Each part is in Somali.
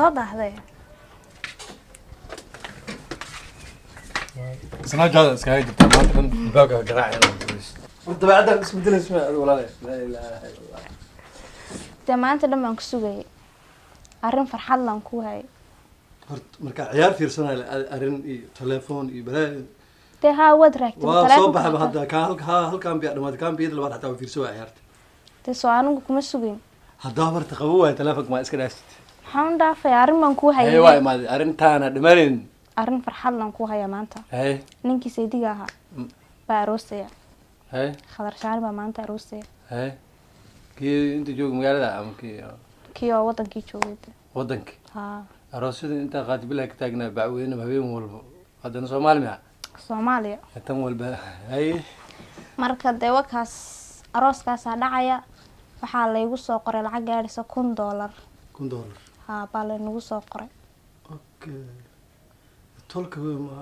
Soo daahday. Snapchat iskaga jirtaa maanta dhan, albaabka garaacayna. Dabeecaddan isbedelaysa ma adigu, walaalahay? Laa ilaaha illa Allah. Dee maanta dhan baan ku sugayay, arrin farxad laan ku hayay. Horta marka ciyaar fiirsanayo, arrin iyo telefoon iyo balaayo. Dee haa, waad raagtay. Waa soo Taleefonka baxaba xataa. Hadda kaa halka halkaan biya dhamaatay, kaan biyada labaad xataa waa fiirso, waa ciyaarta. Dee soo anigu kuma sugayn. Haddaa horta qabo waayo telefoonka, maa iska dhaafsid? Maxaan u dhaafaya? Arrin baan kuu Haye, waa hayay. imaaday, arrintaana dhamaanayn. Arrin farxad laan kuu hayaa maanta. Haye. Ninkii saydiga ahaa baa aroosaya. Haye. Khadar Shaani baa maanta aroosaya. Haye, kii inta jooga magaalada ama kii? Kii oo wadankii joogay dee. Wadankii? Haa. Aroosyada intaa qaatibilaha ka taagnaa bacweyne habeen walba, haddana Soomaali miya? Soomaaliya. Tan walba, haye. Marka dee wakaas, arooskaasaa dhacaya. Waxaa laygu soo qoray lacag gaadhaysa $1000. $1000? Haa, baa laynagu soo qoray. Okay, tolka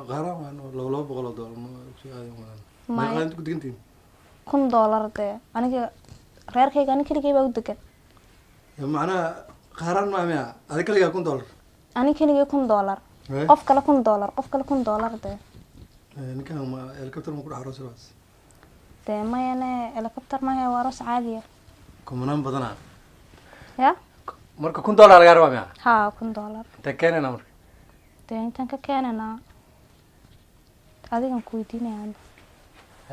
qaaraan waan $200 ma soo aadan wadaan? Maya. Meeqa inta ku degantihiin? $1000 dee aniga reerkayga, ani keligay baa u degan. Macnaha qaaraan maa miya? Adi kaligaa $1000? Ani keligay $1000. Eh? Qof kale $1000, qof kale $1000 dee. Ninkan ma helicopter ma ku dhex aroos raas? Dee mayane, helicopter mahe, waa aroos caadiya. Kumanaan badanaa. Ya. Marka $1000 lagaa rabaa miya? Haa, $1000. Intee keenayna marka? Dee intaan ka keenanaa adigan ku weydiinaya.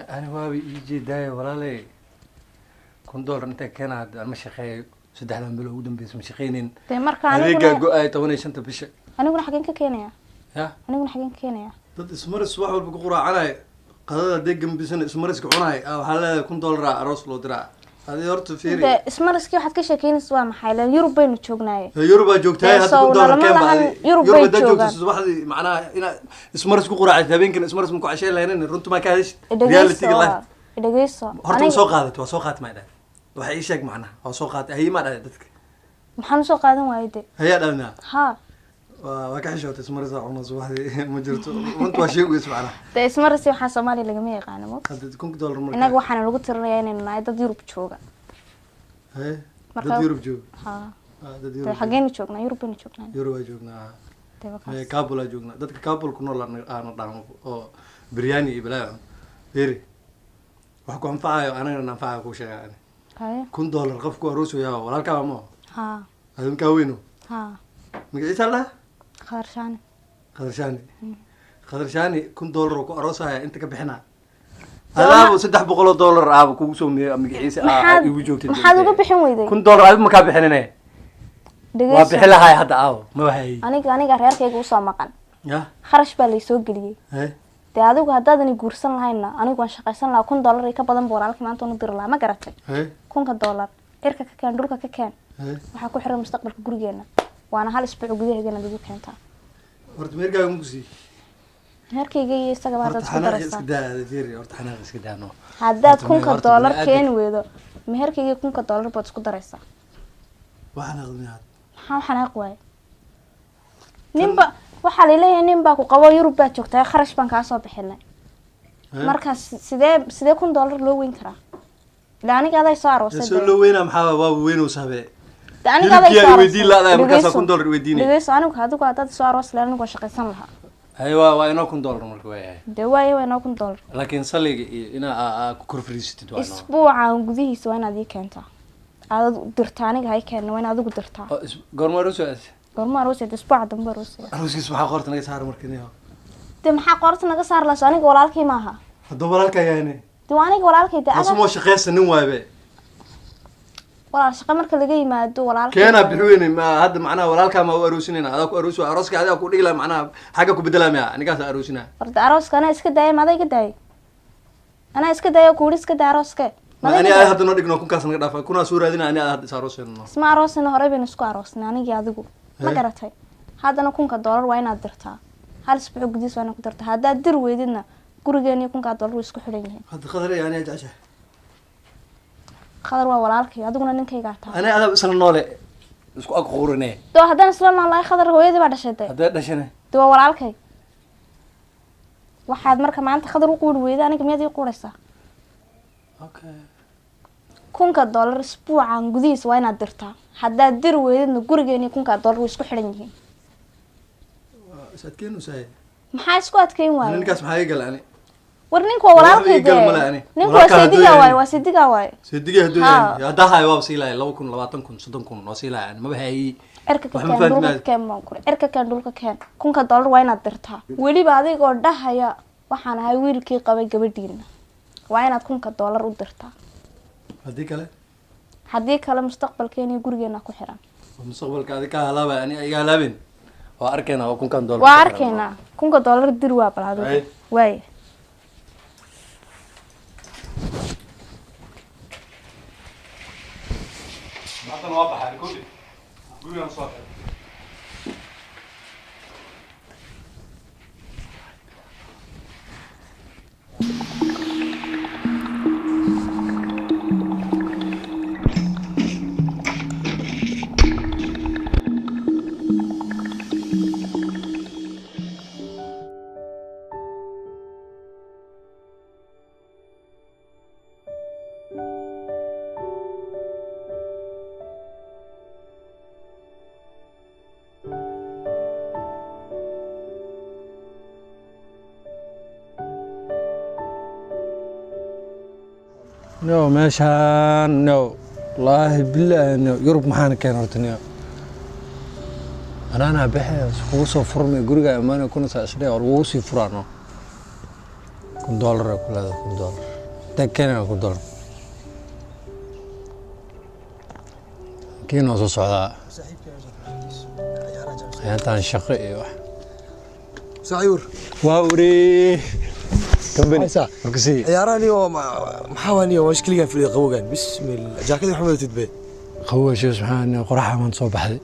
Ani waaba ii jeedaayo, walaaley, $1000 intee keenaa? Hadda aan ma shaqeeyo, 3dan bilo ugu dambeysa ma shaqeynin. Dee marka Adeegaa aniguna go-ay 15-ta bisha. Aniguna xageen ka keenaya? Ya. Aniguna xageen ka keenaya? Dad ismaris wax walba ku quraacanay, qadada dee gambisana ismariska cunaay, waxaa leedahay $1000 aa aroos loo diraa. Adi horta fiiri. Dee ismariskii waxaad ka sheekeynaysa waa maxay? Leen Yurub baynu joognaaye. Yurubaa joogtahay. Dee Hadda sow $1000 nalama keen ba lahan. adi. Yurub Yurub bay haddaad joogto joogaan. Subaxdii macnaha inaad ismaris ku quraacid, habeenkina ismaris ma ku casheen lahaynin. Runta maa ka hadashid? Reality Dhegeyso. Life. Dhegeyso. Horta ma soo qaadat? Waa soo qaat maa dhahay? Waxa ii sheeg macnaha, waa soo qaatay haye maa dhahay dadka? Maxaan usoo qaadan waayey de? Hayaa dhahnaa. Haa. Waa ka xishootay. Ismaris aa cuna subaxdii ma jirto, runta waa sheegaysa macnaha. Dee ismarisi waxaa Soomaaliya lagama yaqaano mo. Hadda $1000 marka Innaga waxaana lagu tirinayaa inaynu nahay dad Yurub jooga. Haye. Marka Dad Yurub jooga. Haa. Ah, dad Dee Yurub jooga. Xageenu joognaa? Yurub baynu joognaa. Yurub aa joognaa. Dee wakaas. Ee, Kabul aa joognaa. Dadka Kabul ku nool aana dhaamo oo biryani iyo balaayo cun. Fiiri, wax ku anfacayo anagana anfacayo kuu sheega ani. Haye. $1000 qofku aroos yaa walaalkaa ma? Haa. Adinkaa weyno? Haa. Magaciisa la dhaha? Khadar Shaani. Khadar Shaani, Khadar Shaani $1000 oo ku aroosaya inta ka bixina. Dee Alaabo $300 aaba kugu soo miye magaciisa aa Maxaad igu joogtay. Maxaad uga bixin weyday? $1000 adigu makaa bixinine? Waa Dhegeyso. bixi lahaay hadda, aawo ma waxay. Aniga reerkayga usoo maqan. Ya. Kharash baa laysoo geliyey. He. Dee adigu haddaadani guursan lahaynna, anigu waan shaqaysan lahaa. $1000 iyo ka badan bu walaalkii maanta unu diri lahaa, ma garatay? He. $1000 cirka ka keen, dhulka ka keen. He. Waxaa ku xiran mustaqbalka gurigeena, waana hal isbuuc gudaheeda inaad igu keentaa. Horta meerkaaga ma ku siiyey? Meherkayga iyo isagaba haddaad Horta isku xanaaq daraysaa. iska daa, fiiri, horta xanaaq iska daa no. Haddaad Horta kunka horta dollar bini'aadamka keeni weydo, meherkayga iyo $1000 baad isku daraysaa. Waa xanaaq miyaad? Maxaa u xanaaq waaye? Ninba waxaa laleeyahay nin baa ku qabo, Yurub baad joogtaa, kharash baan kaa soo bixinay. Markaas sidee $1000 loo weyn karaa? Ila aniga aday soo aroosay. Soo Dee. loo weynaa maxaa? Waa weynowsa habe. Dee aniga aday Hilibkii soo ay weydiin aroosay. laadahay, markaasaa Dhegeyso. $1000 weydiinay. Dhegeyso, anigu adigu haddaad soo aroos lahayd, anigu waan shaqaysan lahaa. Haye, waa inoo $1000 marka, waayahay. Dee waaye, waa inoo $1000. Laakiin saliga iyo inaa aa ku kor fariisatid waa inoo. Isbuucan gudihiisa waa inaad ii keentaa, aad dirtaa. Aniga hay keenna, waa inaad adigu dirtaa. Oo goorma aroos waa? Goorma aroosay? Dee isbuuca dambe aroosay. Arooskiis maxaa qoorta naga saara marka niyo? Dee maxaa qoorta naga saar lahaso? Aniga walaalkay maaha? Haddaba walaalka yaane. Dee waa aniga walaalkay dee. Asumoo shaqeysa nin waabe. Walaal, shaqo marka laga yimaado, walaalkay Keenaa waaye. Bixi weyne ma hadda macnaha walaalkaa ma u aroosinayna? Adaa ku aroosi, arooska adaa ku dhigi laha, macnaha xagga ku bedelaa miya? Anigaas aroosinaa. Horta arooska anaa iska daayay, maada iga daayay? Anaa iska daayay oo kuuri iska daay arooske. Ma Maada ani iga aad daayay? Hadda noo dhigno, kunkaas naga dhaafa, kunaa soo raadina, ani aad hadda is aroosayno. Isma aroosina, horey baynu isku aroosnay anigii adigu, ma Eh? garatay? Haddana $1000 waa inaad dirtaa, hal isbuuc gudihiis waa inaad ku dirtaa. Haddaad dir weydidna, gurigeena iyo $1000 way isku xidhan yihiin. Hadda Khadar ani jeceshahay? Khadar waa walaalkay, adiguna ninkaygaa tahay. Ani adaa isla noole, isku ag quurine. Doo haddaan isla noolahay, Khadar hooyadii baa dhashay dee. Haddee dhashane? Dee waa walaalkay. Waxaad marka maanta Khadar u quuri weyda, aniga miyaad ii quuraysaa? Okay. $1000 isbuucan gudihiis waa inaad dirtaa. Haddaad diri weydidna, gurigeena iyo $1000 way isku xidhan yihiin. Is adkeyn usahay. Maxaa isku adkeyn waaye? Ninkaas maxaa iga galay ani? War ninku waa Wax walaalkay ii gal male dee. Ani. Ninku waa Walaalkaa hadduu saydigaa yahay. waaye, waa saydigaa waaye. Seediga hadduu Haa. yahay, haddaa hayo waaba sii lahay, 2000, 20,000, 30,000 waa sii lahay ani, maba hayi. Cirka ka Wax ma keen, dhulka fahmi. ka keen baan kuri. Cirka keen, dhulka keen, $1000 waa inaad dirtaa, weliba adigoo dhahaya waxaan ahay wiilkii qabay gabadhiina. Waa inaad $1000 u dirtaa. Haddii kale? Haddii kale mustaqbalkeena iyo gurigeena ku xiran. Mustaqbalka adi ka halaabay, ani iga halaabin. Waa arkaynaa, waa $1000. Waa arkaynaa. $1000 dir, waa bal adigu. Ay. Waay. Haddana waa baxay kodi, gurigaan soo xiray. No meeshaan, no, wallaahi bilaahi, no, Yurub maxaana keen horta? No, anaanaa baxe kugu soo furmay guriga imaanay kuna saa isdhe oo lagugu sii furaa. No, $1000 ay ku leedahay. $1000 intee keenaya? $1000 kiinoo soo socdaa hayaantaan shaqo iyo wax. Saaxiib. Waa waree company. Haysaa. Markasii. Ciyaarahani oo maxaa waaniyo waa shkiligan fadhiya qabowgan, bismillah, jaakadii waxma wadatid be. Qabowga subxaan, qoraxa maan soo baxday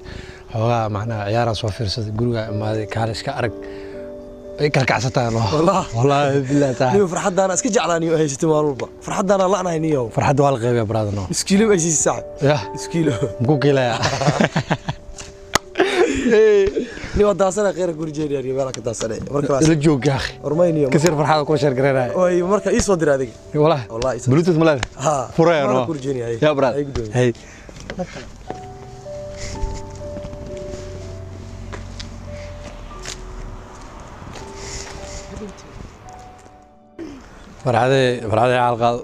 xoogaa, macnaha ciyaaraa soo fiirsaday, gurigaa imaaday, kaale iska arag, ay kalkacsataa no. Wallah. Wallaahi billahi taala. Niyo farxadaana iska jeclaa niyo, haysatay maalin walba farxadaana la'nahay niyo. Farxadda waa la qeybiya, brother, no. Iskiilo ay siisay saaxib. Yah. Iskiilo. Muku kiilayaa? Niyo waa daasana kheyra guri jeeriya niyo meelaa ka daasana marka. Isla joog ya akhi. Hormay niyo. Kasir farxada kula sheer gareynaya. Way marka ii soo dira adiga. Wallahi. Wallahi Bluetooth ma leedahay? Ha. Furaya no. Maana guri jeeriya, hay. Ya brother. Hay gudoomiye. Hey. Farxadee, farxadee caal qaado.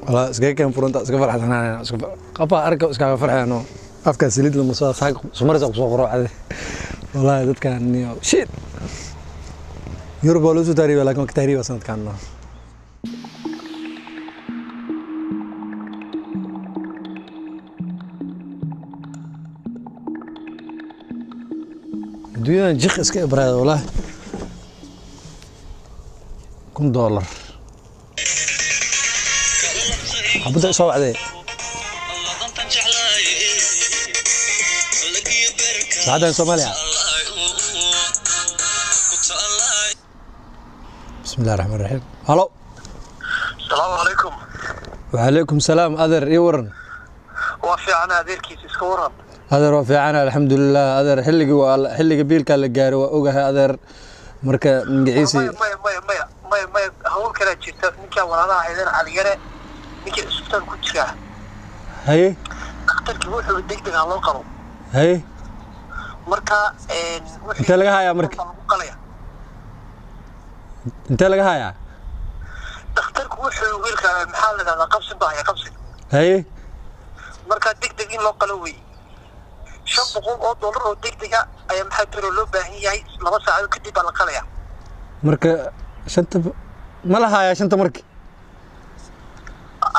Walaa iskaga keen furanta, iska farxadsanaan, iska qafa arka, iskaga farxayno, afka saliid lama soo saag sumarisa ku soo qoro cade. Wallahi dadkan niyo shit, Yurub waa loo soo taariiba, laakiin waa ka taariiba sanadkan no. Adduunyadan jiq iska ibraada wallahi. $1000 xabadda soo wacday saacaddan Soomaaliya. Bismi illahi raxmaan raxiim. Halo. Asalaamu calaykum. Wacalaykum salaam, adeer, ii waran. Waa fiican, adeerkiis iska waran. Adeer, waa fiican, alxamdulilah. Adeer, xilligii waa xilliga biilkaa la gaaray, waa ogahay adeer. Marka magaciisii? Maya, maya, maya, maya, maya, maya, hawl kalaa jirta. Ninkaan walaalaha ahaydeen, Caliyare, ninkii isbitaal ku jiraa. Haye. Dhakhtarkii wuxuu deg deg ah loo qabo. Haye. Marka wuxuu- Intee laga hayaa marka? Lagu qalaya. Intee laga hayaa? Dhakhtarku wuxuu wiilka maxaa la dhahdaa, qabsin baa haya, qabsin. Haye. Marka deg deg in loo qalo wey. $500 oo deg dega ayaa maxaa tiro loo baahan yahay, 2 saacadood kadib baa la qalaya. Marka shanta ma la hayaa shanta marki?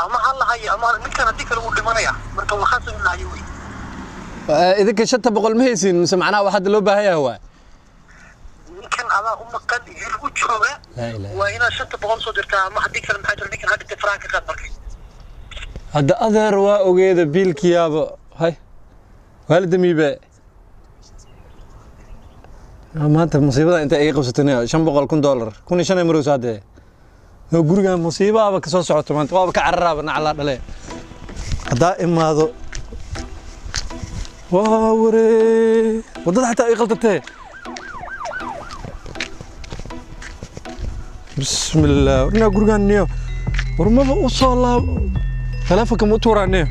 Ama ha la hayo ama ninkan haddii kale wuu dhimanaya, marka waa khasab in la hayo wey. Idinka 500 ma haysiin mise macnaha wax hadda loo baahan yahay waa? Ninkan adaa u maqan, yurub u jooga. Laa ilaaha. Waa inaad 500 soo dirtaa ama haddii kale maxaa jira, ninkan hadda faraan ka qaad marka. Hadda adeer waa ogeeda biilkiyaaba hay waa la damiibe. Maanta musiibada inta iga qabsatay 500, $1000, 1005 ay marayso haddee. Oo gurigan musiibaaba kasoo socoto maanta, waaba ka cararaaba naclaa dhale haddaa imaado. Waa waree, waddada xataa ay qaldatee. Bismillaah, warnaa gurigan niyo, war maba u soo laab, taleefonka ma u tuuraa niyo.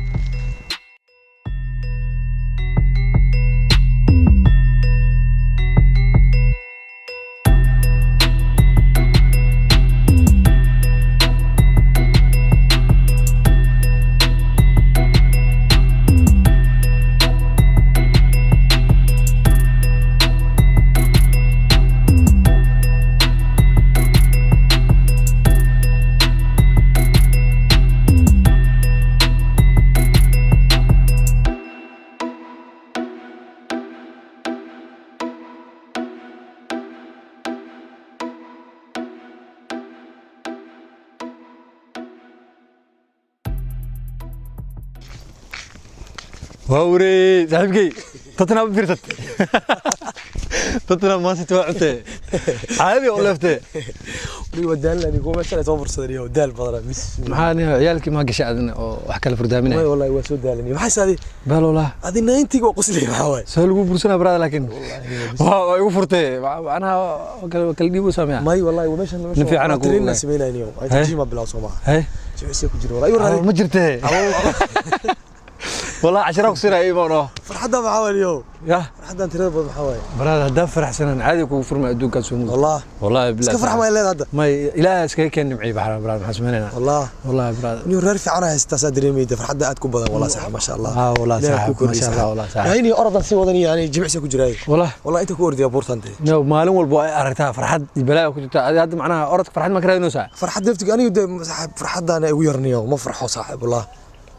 Waa wareey saaxiibkey, Tottenham u fiirsat, Tottenham Man City waa cuntee, caadi oo leeftee. Weli waa daalna anigu, meeshan ay soo fursadeen iyo daal badan, bismillah. Maxaa nin ciyaalkii maa gashay adina oo wax kala furdaaminaya? Way, wallahi waa soo daalan. Maxay saadi? Balola. Adi 90 waa qoslay, maxaa waay? Soo lagu bursanaa brother, laakiin waa igu furtay macnaha kala kala dhiibo sameeya. May, wallahi waa meeshan. Nin fiican aan ku train ogahay. sameynayniyo ay Hey. gym bilaw soo maaha? Hay. Jimicsiga ku jiro wallahi wallahi. Ma jirtee, wallahi cashara ku siinaya imaano. Farxadda maxaa waay niyo? Ya. Farxaddan tirada badan maxaa waay? Brother, haddaa faraxsanaan caadi kugu furmay adduunkaan soo mugdi. Wallah. Wallahi billahi. Iska farx ma leedahay hadda? May, ilaahay iskaga keen nimciy baxra brother, maxaan sameynaynaa? Wallah. Wallahi brother. Niyo reer fiican haystaa, saa dareemayda farxadda aad ku badan, wallahi sax, ma sha Allah. Ah, wallahi Ilaahay saaxib, ku kordhiyo, ma sha Allah, saaxib. wallahi saaxib. Yani oradan sii wadan, yani jimicsiga ku jiraay. Wallahi. Wallahi inta ku ordaya buurtante. No, maalin walba ay aragtaa farxad iyo balaa ku jirta. Adi hadda macnaha orodka farxad ma ka raadinaysaa? Farxad naftiga aniga de saaxib, farxadaan igu yarniyo, ma farxo saaxib, wallah.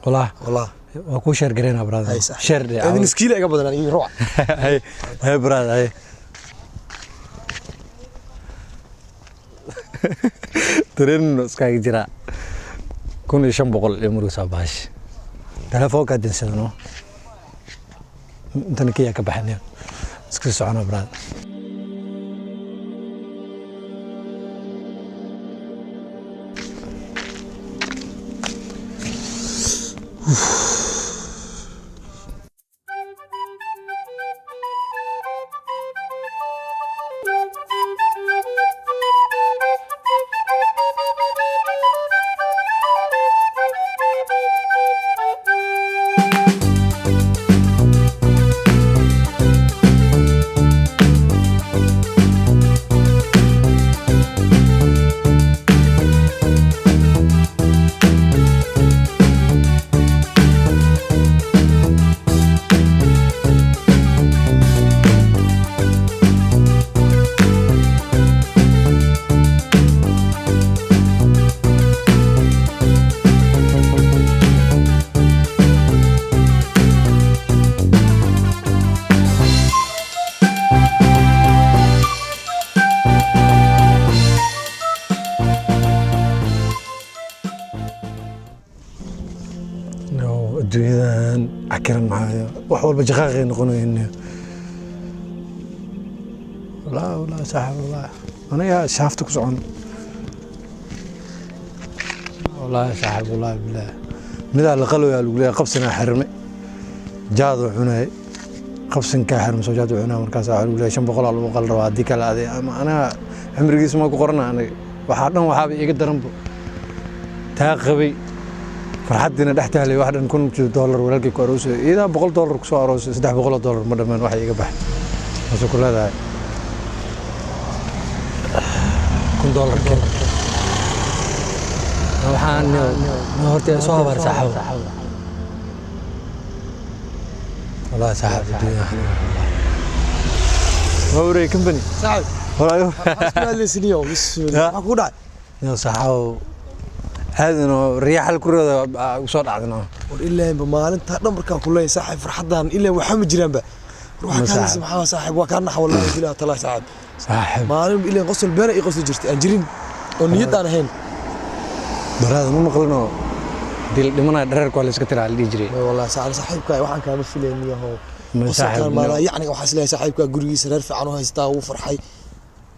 Wallahi. Wallah. Waa kuu share gareynaa brother. Hay saaxib. Share dhe. Idin iskiila iga badan aniga ruuc. Hay hay brother, hay. Tareen iskaga jira 1500 iyo murugsaa bahash telefoonkaa dinsadano intana kiyaa ka baxanayo iska socona brother. No, adduunyadan cakiran maxaa wax walba jaqaaqay noqonayn. Walaa walaa saaxib, walaa aniga shaafta ku socon, walaahi saaxib, walaahi bilaah midaa la qalooyaa lagu leeyahay, qabsinaa xirmay, jaaduu cunay, qabsinkaa xirmay soo jaaduu cunay, markaas waxaa lagu leeyahay 500 aa lagu qal rabaa, haddii kale adi ama anaga cimrigiisa ma ku qorana. Aniga waxaa dhan waxaaba iiga daranbo taa qabay farxaddiina dhex taalay, wax dhan $1000 walaalkay ku aroosay, iyadaa $100 kusoo aroosay, $300 ma dhammaan waxa iiga baxay, taasoo ku leedahay $1000 keen. Waxaan no horta soo habaar saaxiib, wallahi saaxiib adduunya waa wareey company. Saaxib. Walaayo. Maxaa isku hadlaysaniyo? Bismillah. Ya. Maxaa kugu dhacay? Yo saaxiib, aadano riyaxal ku rada soo dhacdano. War ilaahinba maalintaa dhan markaan ku leeyahay saaxib, farxaddan ilaa waxaa ma jiraanba. War waxaa Ma ka hadlaysa saaxib. maxaa saaxib, waa kaa naxa wallahi bilahi talaa saaxib. Saaxiib. Maalin ilaa qosol beena ii qosli jirtay aan jirin oo niyad aan ahayn. Baraada ma maqlino, hadii la dhimanayo dhareerka waa la iska tiraa la dhihi jiray. Way wallahi saaxib, saaxiibka waxaan kaama filayniyaho. Ma qosolkaan saaxiib, maalaa no. Yacni waxaa isleeyahay saaxiibka gurigiisa reer fiican u haystaa, wuu farxay.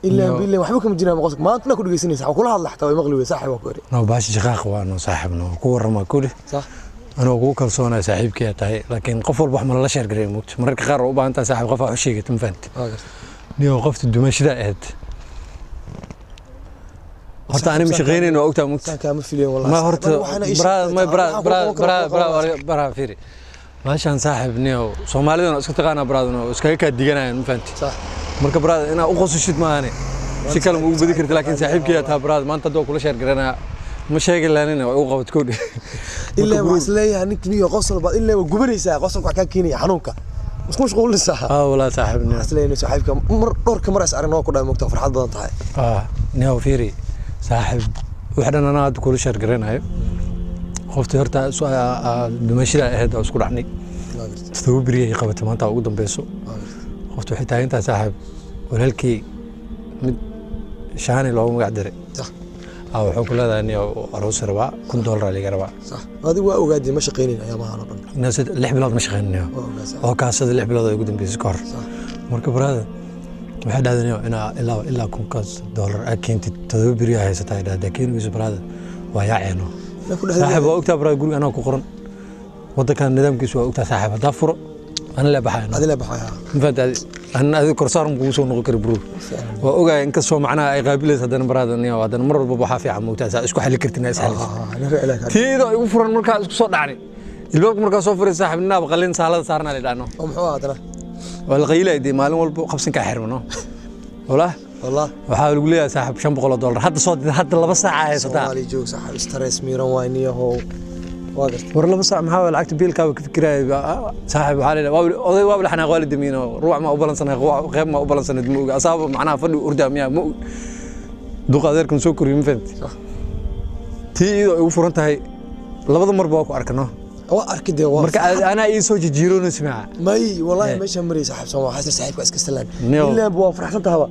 Ilaa No. bilaa waxba kama jiraan qosolka maantana ku dhegeysanaysa, waxaa kula hadla xataa way maqli wey saaxiib, waa ku eri. No, baashi shaqaaq waa no saaxiib, no ku warrama kuli. Sax. Anoo kugu kalsoonaya saaxiibkii tahay, laakiin qof walba wax ma lala sheer garay moogta, mararka qaar waa u baahan tahay saaxiib qof aa u sheegata, ma fahanti? Waa gartay. Niyo qofta dumashada ahayd horta ani ma shaqaynayn, waa ogtaa moogta. Saan kaama filayn wallahi. Ma Saaxiib. horta Aniga waxaana ii braa sheegtay ma taa, braa waxaan braa kula qaban braa karaa, braa braa fiiri maashaan saaxiib, niyo soomaalidana waa iska taqaanaa braadana oo iskaga kaa diganayaan, ma fahanti? Sax. Marka braad inaa u qosashid maahane si kale ma ugu badi karti, laakiin saaxiibkii taa braad maanta hadduu kula sheer garanaa ma sheegi lahanin waa igu qabat koodhi. Ilaa waxaa isleeyahay ninka niyo qosol baad ilaa waa gubanaysaa, qosolka wax kaa keenaya xanuunka isku mashquulinaysaa. Ah walaa saaxiib niyo. Waxaa isleeyahay saaxiibka mar dhowrka mar is aragna waa ku dhahay moogtaa farxad badan tahay. Ah niyo fiiri saaxiib, wax dhan anaa hadda kula sheer garanayo qoftii horta dumashada ahayd oo isku dhacnay Waa gartay. 7 beri ay qabatay, maanta ugu dambeyso. Waa gartay. Qoftu waxay taagan tahay saaxiib, walaalkii mid shaani loogu magac diray Sax. Wuxuu ku leedahay nin aroos rabaa, $1000 liga rabaa. Sax, adigu waa ogaadee ma shaqaynin ayaamahan oo dhan. Inaa 6 bilood ma shaqayninayo. Waa ogaa, sax. Oo kaasada 6 bilood ay ugu dambeysay ka hor. Marka brother, waxay dhahdeen yo inaa ilaa kunkaas dollar aa keentid, 7 beri aa haysataa ay dhahdeen. Keeni weyso brother, waa yaaceeno. Inaa ku dhahday. Saaxiib, waa ogtaa brother, guriga anaa ku qoran, wadankan nidaamkiisu waa ogtaa saaxiib. Haddaa furo ana lee baxayno. Adila baxaya. Ma fahantaadi? Ana adiga korsaar ma kugu soo noqon kari bro, waa ogahay. Inkastoo macnaha ay qaabilaysa, haddana brother niyo, haddana mar walba waxaa fiican moogtaa saa isku xali kartin, is xali. Nin reer ilaaha. Tiida igu furan markaa isku soo dhacnay ilbaabka, markaa soo furay saaxiib, ninaaba qalin saalada saarnaa la dhahno. Oo muxuu ahaa haddana? Waa la qaylay dee, maalin walba qabsankaa xirmano wallah. Wallah. Waxaa lagu leeyahay saaxiib, $500 hadda soo hadda 2 saaca haysataa. Soomaali joog saaxiib, stress miiran waa niyahow, waa gartay. War 2 saac maxaa waay? Lacagta biilkaaba ka fikiraya saaxiib. Waxaa leeyahay oday waaba la xanaaq, waa la damiino, ruuc ma u balansanay, qeyb ma u balansanay, ma ogi asaaba macnaha fadhi urdaa miyaa, ma ogi. Duqa adeerkan soo koriyo, ma fahamti? Sax. Tii iyadoo ay ugu furan tahay labada marba waa ku arkano. Waa arki dee, waa. Marka anaa ii soo jijiiroonaysa maca. May wallahi, meesha maraysa saaxiib Soomaa waxaa saaxiibka iska salaan. Niyo. Ilaa waa faraxsan tahaba.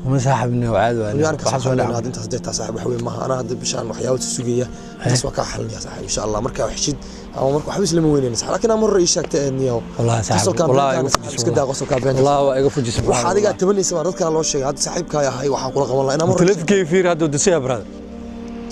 Ma saaxiib niyo, caadi waa niyo arka waxaa soo saaxiib dhaca. Intaas deetaa saaxiib, wax weyn maaha. Anaa hadda bishaan waxyaabo sugaya, intaas waa kaa xalinaya saaxiib, insha Allah. Markaa wax shid ama marka waxba islama weynayna saaxiib, laakiin ama hore ii sheegtay ee niyo. Wallahi saaxiib, Qosolkaa wallahi beentaan iga saaxiib, fujis. Iska daa qosolkaa beenta. Wallahi waa iga fujis. Waxa adigaa tabanaysa baa dadka loo sheegay. Hadda saaxiibkaa ahay waxaan kula qaban lahaa inaa mar hore. Taleefankeyga fiir hadda dasiya brother.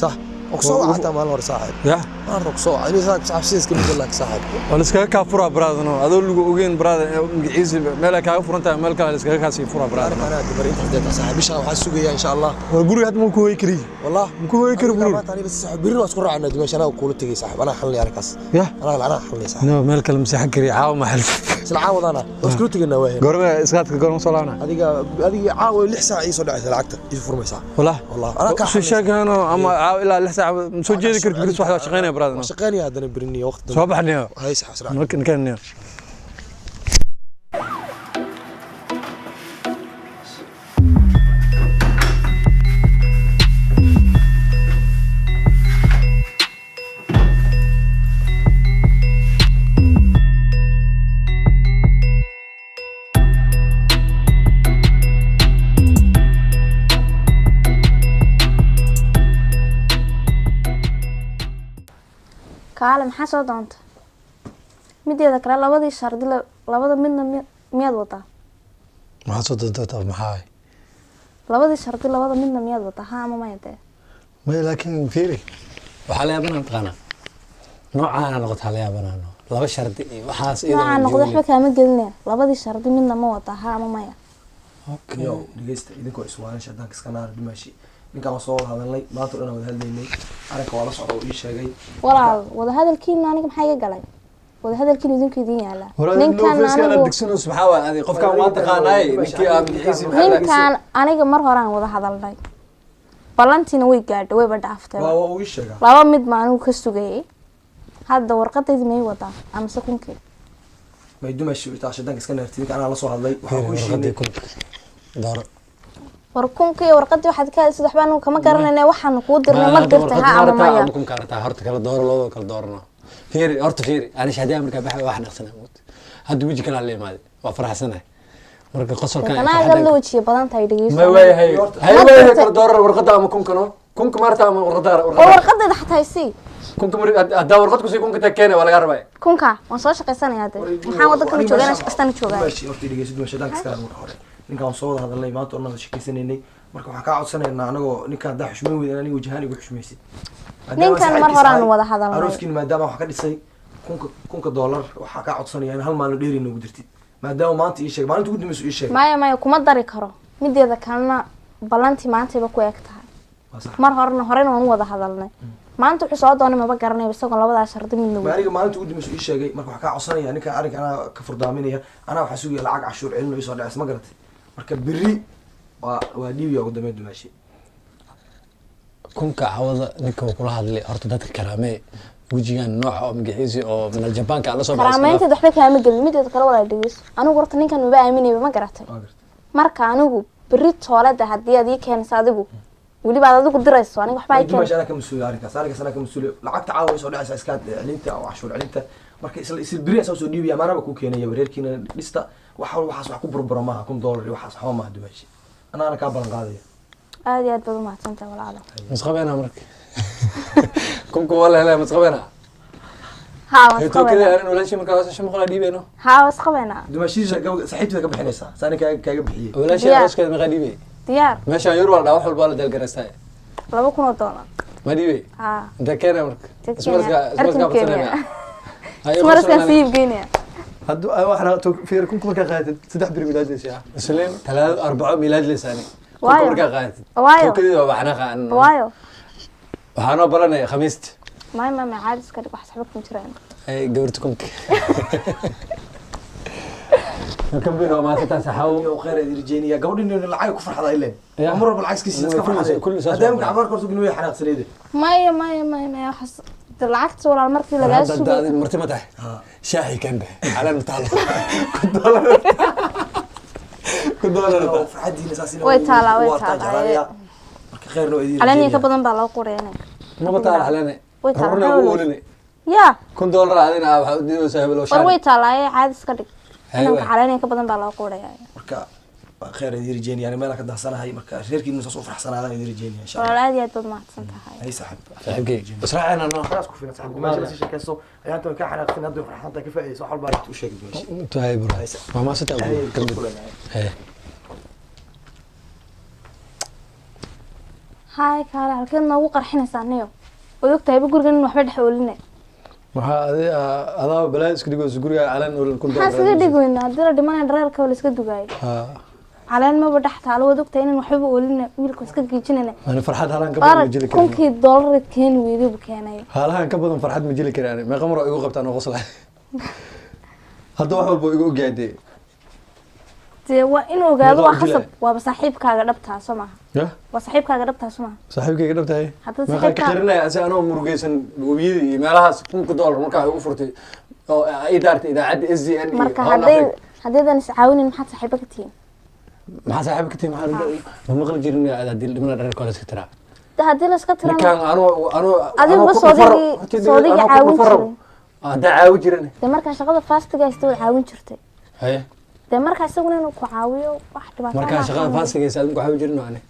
Sax, oo kusoo waca xataa maalin hore saaxiib. Ya. Maalin hore kusoo waca inuu saaxiib saaxiib sidaas ka bedel laakiin saaxiib. Waa la iskaga kaa furaa brother, no adoo lagu ogeyn brother, magaciisa meel ay kaaga furan tahay, meel kale la iskaga kaa sii furaa brother. Arka anaa dabar intaas deetaa saaxiib, bishaan waxaa sugaya insha Allah. War guriga hadda ma ku hoyi kariy. Wallah. Ma ku hoyi kari Aniga bro. Maanta aniga saaxiib birri waa isku raacnaa dimash, anaa kula tegay saaxiib, anaa xalinay arrinkaas. Ya. Anaa xalinay saaxiib. No, meel kale maseexan kari caawa, ma xal. Isla caawadana waa iskula tegaynaa waahe. Goorma iskaadka, goorma soo laabna? Adiga caawa 6 saac ii soo dhacaysa lacagta, ii furmaysaa. Wallah. Wallah anaa kaa soo sheegano ama caawa ilaa 6 saac ma soo jeedi kartid, beri subax waa shaqaynaya brother. Waa shaqaynaya haddana beriniyo waqti dambe. Soo baxniyo. Hay saaxiib, salaam. Marka ninkan niyo. Kaale, maxaa soo doonta? Mideeda kale, labadii shardi labada midna miyaad wadaa? Maxaa soo doontaa, maxaa? Labadii shardi labada midna miyaad wadaa, ha ama maya dee? May, laakiin fiiri, waxaa la yaabanaa mataqaanaa noocaana noqota la yaabanaa laba shardi iyo waxaas iyadoo Noocaa noqdo waxba kaama gelinaya. Labadii shardi midna ma wadaa, ha ama maya? Okay. Yo, dhegeysta, idinkoo iswaalan shaydaanka iska naar. Dimaashi, ninkaan waa soo wada hadalnay, maanta o dhan aan wada hadlaynay, arrinka waa la socda oo ii sheegay. Walaal, wadahadalkiina aniga maxaa iga galay? Wadahadalkiina idinku idin yaalaa. Ninkan anigu Digsanayso maxaa waay? Adi qofkan waa taqaanaay, ninkii aa magaciisa maxaa la- Ninkan aniga mar horaan wada hadalnay, ballantiina way gaadhay, wayba dhaaftay. Waa uu ii sheegaa. Laba mid ma anigu ka sugayay. Hadda warqadaydi may wadaa amase kunkii? May dumaashi, taa shaydaanka iska naartid. Ninka anaa la soo hadlay, waxaan ku Warqadii heshiinay. kunka dooro. War kunkii iyo warqadii waxaad ka hadlaysid waxba anigu kama garanayna. Waxaanu kuu dirnay ma dirtay, ha ama maya? Ama kunka aragtaa, horta kala dooro, labadoo kala doorano. Fiiri, horta fiiri, ani shahdiyaa markaa baxay wax dhaqsanaa moogta. Hadda weji kalaa la imaaday, waa faraxsanahay. Marka qosolkan Kana aad la wejiya badan tahay, dhegeyso. Ma waayahay, hay Ma waayahay. dirtay? Kala dooro warqadda ama kunkano. Kunka maarta ama warqadda? Oo Warqadda. Warqadayda xataa isii. Kunka mar haddaa warqad kusii kunka tag keena, waa lagaa rabaa. Kunka waan soo shaqaysanayaa dee. Maxaan waddankan u joogaa? Inaan shaqaystana joogaa. Dumaashi, horta dhegeyso dumaashi, shaydaanka iska naar. Marka hore ninkaan waan soo wada hadalnay, maanta o dhan wada sheekeysanaynay. Marka waxaan kaa codsanaynaa anagoo ninkaan haddaa xushmayn weyda in aniga wajahaan igu xushmaysid. Maadaama Ninkan mar saaxiibkiis horaan ahay, wada hadalnay. Arooskiin maadaama wax ka dhisay kunka dollar, waxaa kaa codsanaya in hal maalin dheeri noogu dirtid, maadaama maanta ii sheegay, maalinta ugu dambaysa ii sheegay. Maya, maya, kuma dari karo. Mideeda kalena, ballantii maantayba ku eg tahay. Waa sax. Mar horena horena waan u wada hadalnay. Maanta wuxuu soo doonay maba garanayo, isagoon labadaa shardi midna Ma wada. Aniga maalinta ugu dambaysa ii sheegay. Marka waxaa kaa codsanaya ninka arrinka anaa ka furdaaminaya. Anaa waxaa sugaya lacag cashuur celin oo ii soo dhacaysa, ma garatay? Marka berri waa dhiibiya ugu dambeyn dumaashi. Kunka cawada ninka uu kula hadlay, horta dadka karaamee wejigan nooca oo magaciisi oo min aljabaanka aan la soo baxay. Karaameynteed waxba kaama gelin. Mideeda kale, walaa dhegeyso, anigu horta ninkan maba aaminayba, ma garatay? Waa garatay. Marka anigu berri toolada haddii aad ii keenayso, adigu weliba aad adigu dirayso, aniga waxba ii Dumaashi keen. Anaa ka mas-uulay arrinkaas, arrinkaas anaa ka mas-uulay. Lacagta caawa ii soo dhacaysa iskaad celinta oo cashuur celinta. Marka isla berri asaa soo dhiibaya, amaanaba kuu keenaya wareerkiina dhista. Wax waxaas wax ku burbura maaha, $1000 iyo waxaas waxba maaha dumaashi, anaana kaa ballan qaadaya. Aad iyo aad baad u mahadsantahay walaalo. Masqabeena marka kunku waa la helaya, masqabeena. Haa, tookadii wasqabeynaa. Arin walaashii markaa 500 dhiibeyno. Haa, wasqabeynaa. Dumaashiisa saaxiibteeda ka bixinaysaa, saani kaaga bixiyey. Walaashii Diyaar. arooskeeda meeqaa dhiibey? Diyaar. Meeshaan yur waa la dhaa, wax walba waa la deelgaraystaa. $2,000. Ma dhiibey? Haa. Intee keenaya marka? Intee Ismariska. keenaya? Ismariskaa Cirkan keenaya. badsanaya. Ismariskaan sii iibgeynaya. Haddu waxna fiir, kunku markaa qaadatid 3 beri milaadleysa, isliin, talaado, arbaco milaadleysa ani kunku Waayo. markaa qaadatid. Waayo. Tookadii waa waxna qaadan. Waayo. Waxaanoo balanaya khamiista. May may may, caadi iska dhig, wax saxba kuma jiraan. Ay gabarta kunka kambin waa maasantaa saxaawo. Iyo khayr ay rajeynaya gabadhin inay lacag ku farxada ileen. Ya. Mar walba lacag iska siisa iska farxada. Kulli saas hadda waa. imka cabaar korto inuu xanaaqsaneyd. Maya maya maya maya, waxaas de lacagta walaal markii lagaa Hadda sugay. Hadda marti ma tahay, shaahi keen be, caleen taalo, ku doolar ku doolar. Farxadiina saas Way taalaa, way taalaa. Marka khayrna waa idin Caleen ka rajeynaya. badan baa loo qoraya. Maba taala caleene. Way taalaa, Rurna maxaa ugu weyn? oolina. Ya. $1,000 adina waxaa u diidaysaa hebel oo War way shaani. taalaa, caadi iska dhig. Haye Inanka waay. caleen ka badan baa loo qoraya. Marka waa khayr idin rajeynaya, yani meel ka daahsanahay, marka reerkiina saas u farxsanaadaan idin rajeynaya insha Allah. Walaal, aad iyo aad baad mahadsan tahay. Hay saaxib. Saaxiibkey israacena no. Khalaas, ku filan saaxib, meesha la sii sheekayso ayaa inta ka xanaaqsan, hadda farxsan tahay, ka faa'iideyso, wax walba aad u sheegid meesha. Tahay bro, waa maasantaa. Hay, kambin. Haye. Haay kaale, halkeed noogu qarxinaysaa niyo? Waad ogtahayba gurigan in waxba dhex ooline. Maxaa adi adaa balaa iska dhigayso guriga caleen oolan kun Maxaan doolar? iskaga dhigi weynaa? Haddii la dhimanaya dhareerka waa la iska dugaayo. Ha. Caleen maba dhex taalo, waad ogtahay inaan waxbaba ooline, wiilka iska giijinayna. Ani farxad halaan ka badan ma Baarag jili karin. $1,000 keeni weydii buu keenay. Haalahan ka badan farxad ma jili karin ani. Meeqa mar oo igu qabtaan oo qosla hadda, wax walba igu ogyahay dee. Dee waa inuu ogaado. Meeqa Waa u jilaya? khasab, waaba saaxiibkaaga dhabtaa soo maaha? Ya. Waa saaxiibkaaga dhabtaa soo maaha? Saaxiibkayga dhabtahay. Hadda Meeqaa ka qirinaya si anoo murugaysan webiyada iyo meelahaas $1,000 markaa igu furtay oo ay daartay idaacadda S D N iyo Marka Horn hadday Africa. haddaydan iscaawinin, maxaad saaxiibo ka tihiin? Maxaa saaxiib ka tihi? Maxaa ma maqli jirin haddii dhimana dhereerka hore iska tiraa? De haddii la iska tirana. Ninkaan anoo anoo Adigu anoo ma ku soodigii anoo ku caawin dhufaro. jirin. Haddaa caawi jirin. Dee markaa shaqada faastiga haysta waad caawin jirtay. Haye. Dee markaa isaguna inuu ku caawiyo wax dhibaato Markaa ma shaqada ahan. faasigaysa aad ku caawi jirin oo ani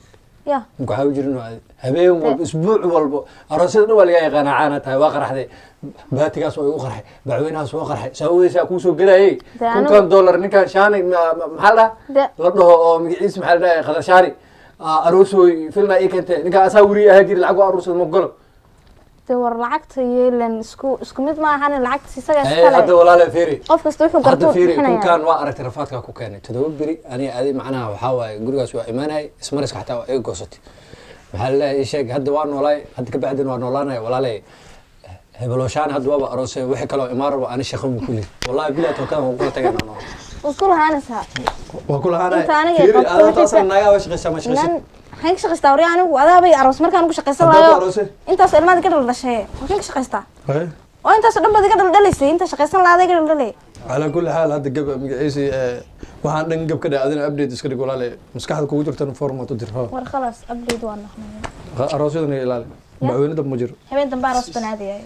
Ya. ku caawi jirin oo habeen walba, isbuuc walba, aroosyada dhan waa laga yaqaanaa, caana tahay, waa qarxday, baatigaas waa igu qarxay, bacweynahaas waa qarxay, saawadiisa kuu soo gelayay. Dee anigu- $1,000 ninkaan shaani maxaa la dhahaa Dee- la dhaho oo magaciisa maxaa la dhahay, qadar shaani aroosooy filna ii keentay, ninkaan asaa weriye ahaa jiri, lacag waa aruursada ma golo. Dee war lacagta iyo ilan isku mid ma ahan, lacagta isaga Ee, iskale. Hadda walaale fiiri. Qof kasta wuxuu Hadda gartuu fiiri. bixinaya. Kunkaan waa aragtay rafaadkaa ku keenay 7 beri aniga adi, macnaha waxaa waaye gurigaas waa imaanayay, ismariska xataa waa iga goosatay, maxaa la leeyahay, ii sheeg, hadda waa noolaay, hadda ka bacdina waa noolaanaya walaalay hebelooshaan, hadda waaba aroosay, wixii kaloo imaan rabo ani shaqo ma kulli, wallahi bilahi tookadan waan kula tagay. Isku lahaanaysaa. Waa kula haanaya. Inta aniga Fiiri, qabto adaa wixii taasna ka- nagaa waa shaqaysaa, ma shaqaysid? Nan maxaan ka shaqaystaa warya anigu? Adaabay aroos markaan ugu shaqaysan Haddaad lahayo. aroosay? Intaas ilmaad iga dhaldhashay, maxaan ka shaqaystaa? Haye. Oo intaas oo dhan baad iga dhaldhalaysay, inta shaqaysan lahaa iga dhaldhalay. Calaa kulli xaal hadda gab magaciisi waxaan dhan gab ka dhacay, adina update iska dhig walaale, maskaxda kugu jirtana format u dir. War khalaas, update waa noqonaya. Aroosyadana ilaali, bacweyne dab ma jiro. Habeen dambe aroos banaadiyay.